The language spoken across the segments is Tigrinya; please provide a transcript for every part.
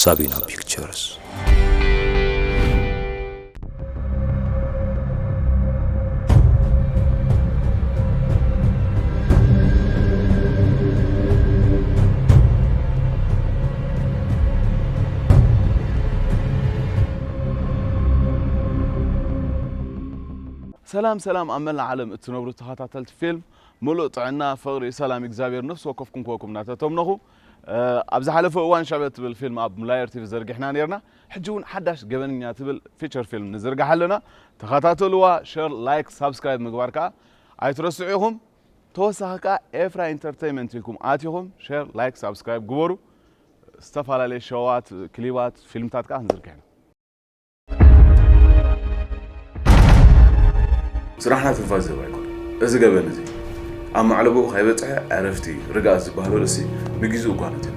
ጋቢና ፒክቸርስ። ሰላም ሰላም ኣብ መላእ ዓለም እትነብሩ ተኸታተልቲ ፊልም፣ ምሉእ ጥዕና፣ ፍቕሪ፣ ሰላም እግዚኣብሔር ነፍሲ ወከፍኩም ክወኩም እናተተምነኹ፣ ኣብ ዝሓለፈ እዋን ሽዕበት ትብል ፊልም ኣብ ሙላየር ቲቪ ዘርጊሕና ነይርና። ሕጂ እውን ሓዳሽ ገበነኛ ትብል ፊቸር ፊልም ንዝርግሓ ኣለና። ተኸታተልዋ። ሸር፣ ላይክ፣ ሳብስክራይብ ምግባር ከኣ ኣይትረስዑ ኢኹም። ተወሳኺ ከኣ ኤፍራ ኢንተርተይመንት ኢልኩም ኣቲኹም ሸር፣ ላይክ፣ ሳብስክራይብ ግበሩ። ዝተፈላለዩ ሸዋት፣ ክሊባት፣ ፊልምታት ከኣ ክንዝርግሕ ኢና። ስራሕና ትንፋስ ዝህብ ኣይኮነን። እዚ ገበን እዚ ኣብ ማዕለቦኡ ከይበጽሐ ዕረፍቲ፣ ርግኣት ዝበሃል ርእሲ ብግዜኡ እጓነት እዩ።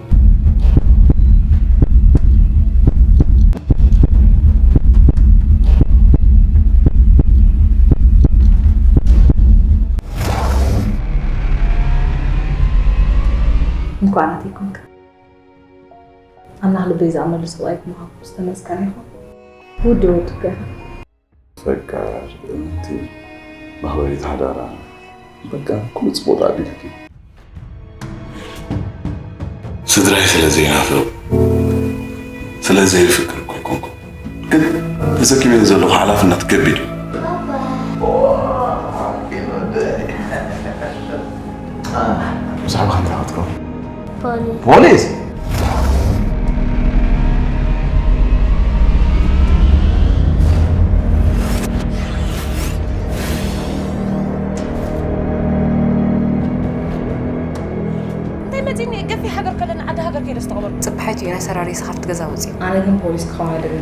እንኳዕ ናተይ ኮንካ። ኣምላኽ ልበይ ዝኣመሉ ሰብኣይ ብምሃብኩ ዝተመስገነ ይኹን። ውዲ ወድካ ኢኻ። ፈቃር፣ እምንቲ፣ መኽበሪት ሓዳራ፣ በቃ ኩሉ ጽቡቕ ተዓዲልኪ። ስድራይ ስለ ዘይናፍቕ፣ ስለ ዘየፍቅር እኮ ኣይኮንኩን። ግን ተሰኪመዮ ዘለኹ ሓላፍነት ከቢድ እዩ። ብዛዕባ እንታይ ክትከውን? ፖሊስ። ፖሊስ? እንታይ መፂኒ ገፊሕ ሃገር ከለና ዓዲ ሃገር ከይደ ዝተቐበርኩ። ፅባሒቱ እዩ ናይ ሰራሪ ስኻብቲ ገዛ ውፅእ። ኣነ ግን ፖሊስ ክኸውን ኣለኒ።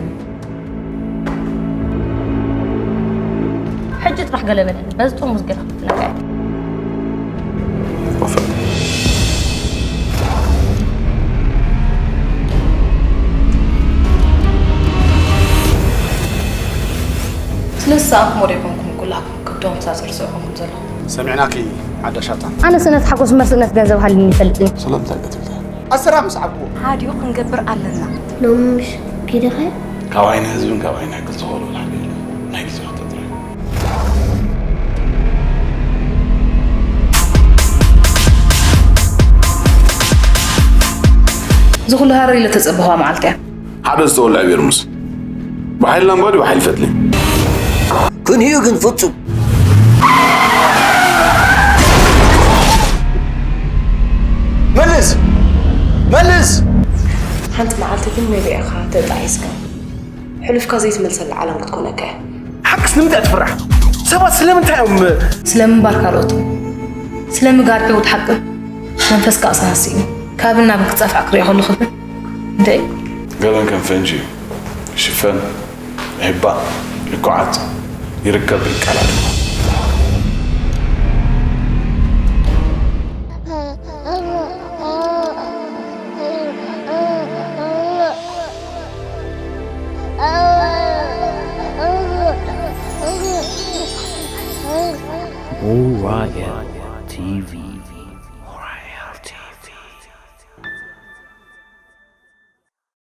ሕጂ ጥራሕ ገለ በለኒ በዚ ጥርሙዝ ገይርካ ክትነካ እየ። ስለ ዝሰኣንኩሞ ዶ ኣይኮንኩም ኩላኩም ከብዶም ሳፅር ስዕኹም ዘለኹም? ሰሚዕናኪ ዓዳ ሻታ። ኣነስ ነቲ ሓጎስ እምበር ስእነት ገንዘብ ሃልዩኒ ይፈልጥን እዩ። ስለምንታይ ቀቲልካ? ኣሰራምስ ዓብዎ ሓዲኡ ክንገብር ኣለና። ሎሚ ምሽ ኪድኻ ካብ ዓይኒ ህዝብን ካብ ዓይኒ ሕጊ ዝኸሉ ሓደ የለን። ናይ ግዜ ሕቶ ጥራይ። እዚ ኩሉ ሃረር ኢለ ተፀበኽዋ መዓልቲ እያ። ሓደ ዝተወልዐ ቤርሙስ ብሓይሊ ላምባ ድዩ ብሓይሊ ፈትሊ? ክንዩ ግን ፍጹም መልስ መልስ ሓንቲ መዓልቲ ግን ነቢዕኻ ተጣሒስካ ሕሉፍካ ዘይትመልሰላ ዓለም ክትኮነካ እያ። ሓቅስ ንምንታይ ትፍራሕ? ሰባት ስለምንታይ እዮም ስለ ምንባር ካልኦት ስለ ምጋር ሕውት ሓቂ መንፈስካ ኣሳሲ እዩ። ካብን ናብን ክጻፋዕ ክሪኦ ከለኹ ግን እንታይ ገበን ከም ፈንጂ እዩ። ይሽፈን፣ ይሕባእ፣ ይኮዓት፣ ይርከብ፣ ይቀላል። Orion ቲቪ።